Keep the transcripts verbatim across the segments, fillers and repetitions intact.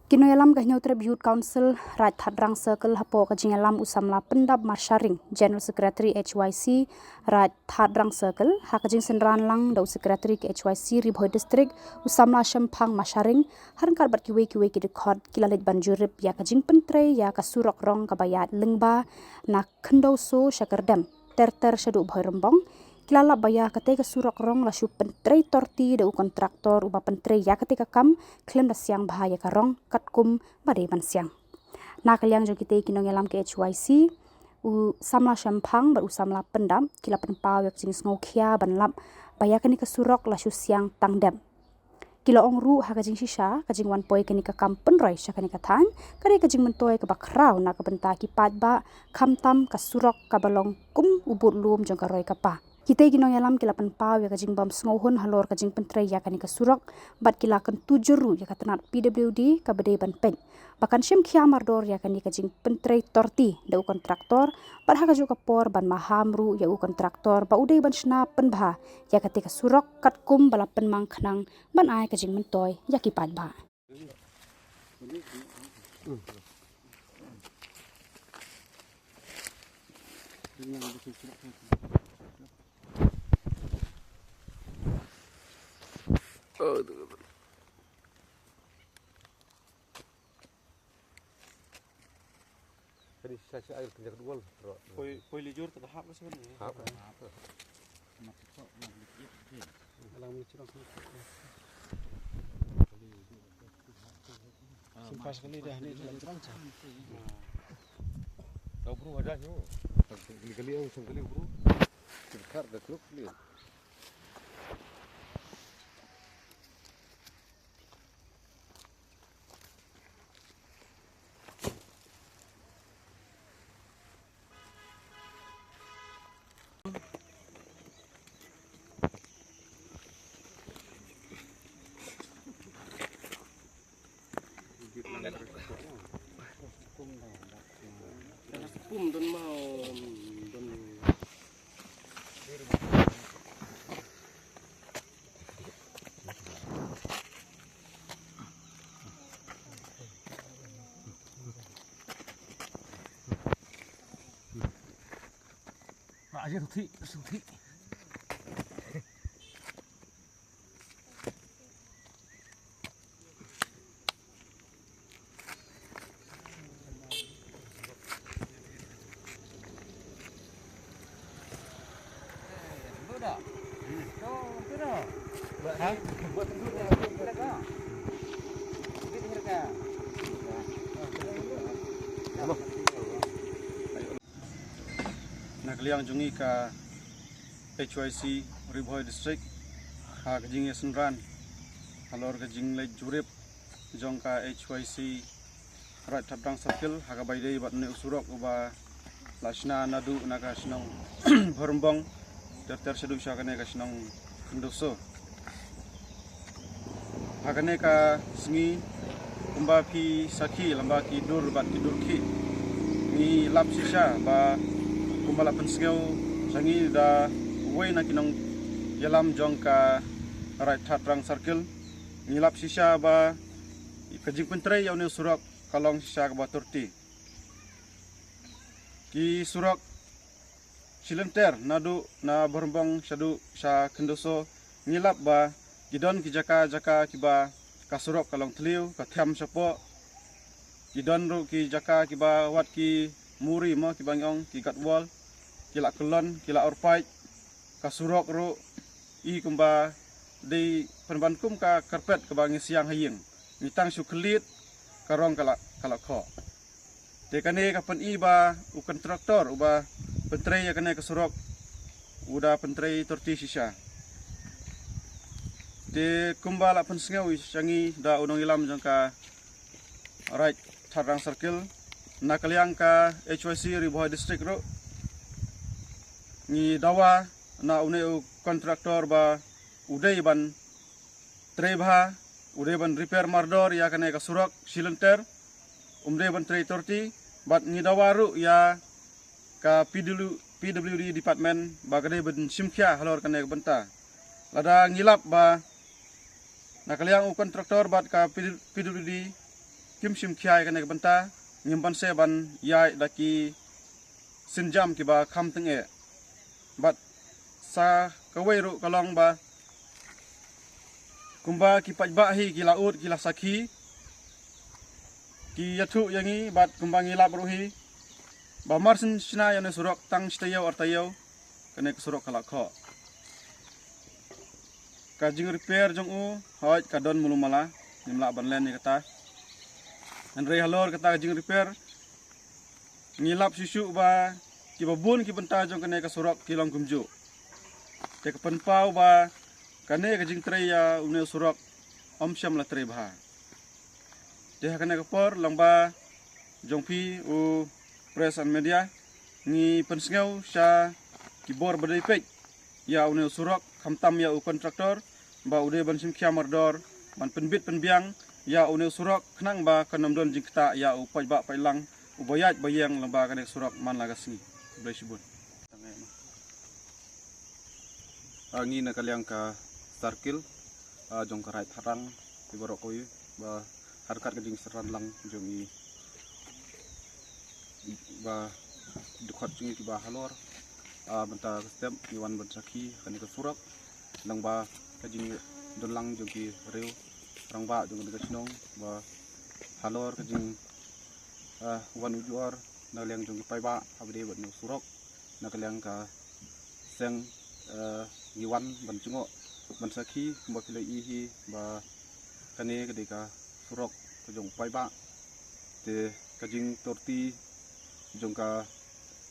Ki nongïalam ka Hynñiewtrep Youth Council Raid Thadrang Circle hapoh ka jingïalam u samla Pyndap Marsharing, General Secretary H Y C Raid Thadrang Circle, ha ka jingsynran lang da u Secretary ka H Y C Ri Bhoi District, u samla Shemphang Marsharing, ha ryngkat bad kiwei kiwei ki dkhot, ki la leit ban jurip ïa ka jingpyntrei ïa ka surok rong kaba ïaid lyngba na Khyndoso sha Kyrdem, ter ter shaduh Bhoirymbong. Ki la lap ba ïa katei ka surok rong la shu pyntrei torti da u kontraktor uba pyntrei ïa katei ka kam, khlem da siang bha ïa ka rong katkum ba dei ban siang. Na ka liang jong kitei ki nongïalam ka H Y C, u samla Shemphang bad u samla Pyndap ki la pynpaw ïa ka jingsngewkhia ban lap ba ïa kane ka surok la shu siang tang dep. Ki la ong ruh ha ka jingshisha, ka jingwan poi kane ka kam pynroi sha kane ka thaiñ ka dei ka jingmyntoi kaba khraw na ka bynta ki paidbah, khamtam ka surok kaba long kum u budlum jong ka roi ka pa. Kitei ki nongïalam ki la pynpaw ïa ka jingbym sngewhun halor ka jingpyntrei ïa kane ka surok, bad ki la kyntu jur ruh ïa ka tnat P W D kaba dei ban peit ba kan shim khia mardor ïa kane ka jingpyntrei torti da u kontraktor, bad ha kajuh ka por ban maham ruh ïa u kontraktor ba u dei ban shna pynbha ïa katei ka surok katkum ba la pynmang khnang ban ai ka jingmyntoi ïa ki paidbah. Kani sa sa air kena kedua lah. Poi, poi lijur tak hap lah sebenarnya. Hap. Alang mengecil langsung. Simpan sekali dah ni dalam cerang sa. Kau bro ada nyu. Kali-kali yang sekali bro. Dekat dah kluk ni. Pum don mau don. Mak aja suthi, suthi. Na ka liang jong ngi ka H Y C Ri Bhoi District, ha ka jingïasynran halor ka jingleit jurip jong ka H Y C Raid Thadrang Circle, ha kaba ïadei bad une u surok uba la shna naduh na ka shnong Bhoirymbong ter ter shaduh sha kane ka shnong Khyndoso. Ha kane ka sngi, kumba phi sakhi lyngba ki dur bad ki dur khih, ngi lap shisha ba kumba la pynsngew sha ngi da uwei na ki nongïalam jong ka Raid Thadrang Circle, ngi lap shisha ba ka jingpyntrei ïa une u surok ka long shisha kaba torti. Ki surok shilynter naduh na Bhoirymbong shaduh sha Khyndoso, ngi lap ba ki don ki jaka jaka kiba ka surok ka long thliew, ka them shapoh. Ki don ruh ki jaka kiba wat ki muri mo kiba ngi ong ki gut wall, ki la kyllon, ki la orpait. Ka surok ruh i kumba dei pynban kum ka carpet kaba ngi siang ha ïing. Ngi tang shu khyllied, ka rong ka la, ka la khoh. Te kane ka pyni ba u kontraktor uba pyntrei ïa kane ka surok u da pyntrei torti shisha. Te kumba la pynsngew sha ngi da u nongïalam jong ka Raid Thadrang Circle, na ka liang ka H Y C Ri Bhoi District ruh, ngi dawa na une u kontraktor ba u dei ban trei bha, u dei ban repair mardor ïa kane ka surok shilynter, um dei ban trei torti, bad ngi dawa ruh ïa ka P W, P W D department ba ka dei ban shim khia halor kane ka bynta. Lada ngi lap ba na ka liang u kontraktor bad ka P W D kim shim khia ïa kane ka bynta, ngim banse ban ïaid da ki sienjam kiba kham tyngeh. Bad sa kawei ruh ka long ba kumba ki paidbah hi ki la ud ki la sakhi, ki ïathuh ïa ngi bad kumba ngi lap ruh hi ba mar shen shna ïa une surok tang shi taïew ar taïew kane ka surok ka la khoh. Ka jingrepair jong u hoi ka don malu mala, ngim lah ban len ïa kata. Hynrei halor kata ka jingrepair ngi lap shuh shuh ba kiba bun ki bynta jong kane ka surok ki long kumjuh. Te ka pynpaw ba kane ka jingtrei ïa une u surok ym shym la trei bha. Te ha kane ka por lyngba jong phi u press and media ngi pynsngew sha ki bor ba dei peit ïa une u surok, khamtam ïa u contractor ba u dei ban shim khia mardor ban pynbit pynbiang ïa une u surok khnang ba kan ym don jingktah ïa u paidbah paidlang uba ïaid ba ïeng lyngba kane ka surok man la ka sngi. Khublei shibun. Ah, ngi na ka liang ka circle, ah, jong ka Raid Tharang, ki baroh kawei ba ha ryngkat ka jingsynran lang jong ngi ba dkhot jong ngi kiba halor, ah, mynta ka step ngi wan ban sakhi kane ka surok lyngba ka jingdon lang jong ki riew rangbah jong kane ka shnong ba halor ka jing, ah, wan ujor na ka liang jong ki paidbah haba dei bad une u surok. Na ka liang ka seng, eh, ngi wan ban jngoh ban sakhi kumba phi la ïohi hi ba kane ka dei ka surok ka jong u paidbah. Te ka jingtorti jong ka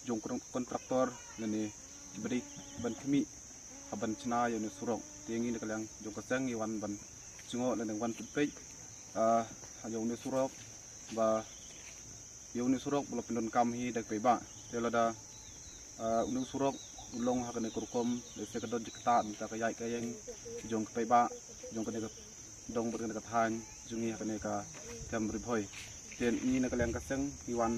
jong kon-, contractor lane kiba dei ban khmih ha ban shna ïa une u surok. Te ngi na ka liang jong ka seng ngi wan ban jngoh lane wan peit, ah, ha ïa une u surok ba ïa une u surok ba la pyndonkam hi da ki paidbah. Te lada, ah, une u surok u long ha kane ka rukom, lehse ka don jingktah mynta ka ïaid ka ïeng jong ki paidbah jong kane ka dong bad kane ka thaiñ jong ngi ha kane ka Them Ri Bhoi. Te ngi na ka liang ka seng ngi wan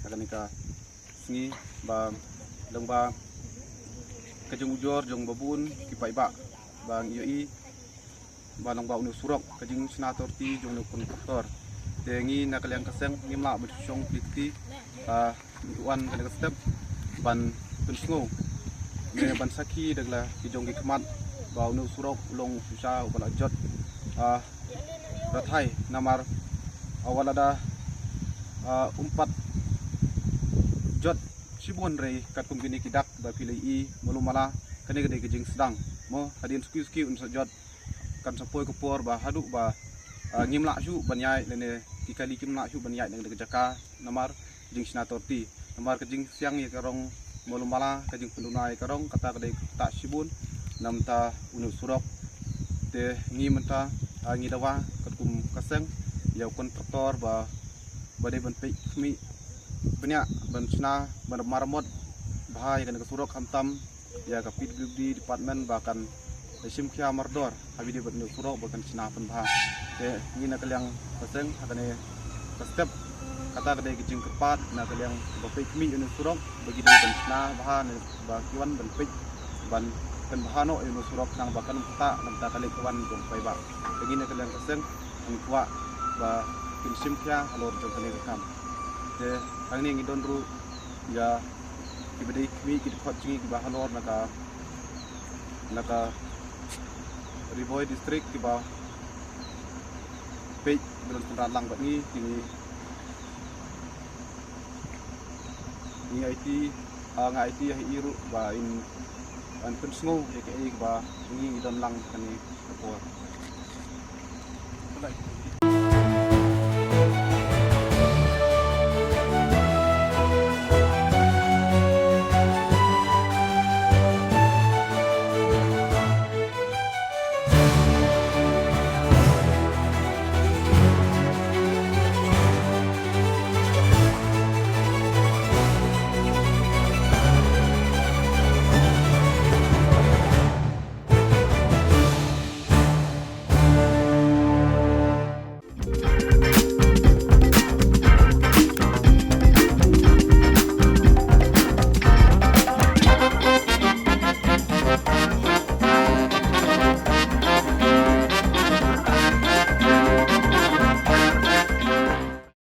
ha kane ka sngi ba lyngba ka jingujor jong ba bun ki paidbah ba ngi ïohi ba lyngba une u surok ka jingshna torti jong une u contractor. Te ngi na ka liang ka seng ngim lah ban shu shong plie kti, ah, ngi wan kane ka step ban pynsngew ne ban sakhi da la ki jong ki khmat ba une u surok u long u shisha uba la jot, ah, rathai namar, ah, wat lada, ah, um pat jot shibun hynrei katkum kine ki dak ba phi la ïohi malu mala, kane ka dei ka jingsdang mo, hadien suki suki un sa jot kan sa poi ka por ba haduh ba, ah, ngim lah shuh ban ïaid lane ki kali kim lah shuh ban ïaid na ka jaka namar jingshna torti. Namar ka jingsiang ïa ka rong malu mala, ka jingpynduna ïa ka rong, kata ka dei ka ktah shibun na bynta une u surok. Te ngi mynta, ah, ngi dawa katkum ka seng ïa u contractor ba, ba dei ban peit khmih bniah ban shna ban maramot bha ïa kane ka surok, khamtam ïa ka P W D department ba kan shim khia mardor ha ba dei bad une u surok ba kan shna pynbha. Te ngi na ka liang ka seng ha kane ka step kata ka dei ka jingkyrpad na ka liang ba peit khmih ïa une u surok ba ki dei ban shna bha ne ba ki wan ban peit ban pynbha noh ïa une u surok khnang ba kan ym ktah na bynta ka leit ka wan jong u paidbah. Te ngi na ka liang ka seng ngi kwah ba kin shim khia halor jong kane ka kam. Te hangne ngi don ruh ïa kiba dei khmih ki dkhot jong ngi kiba halor na ka, na ka Ri Bhoi District kiba peit ba don synran lang bad ngi, te ngi, ngi aiti, ah, nga aiti ha i ruh ba in, ban pynsngew ïa kaei kaba ngi ngi don lang kane ka por.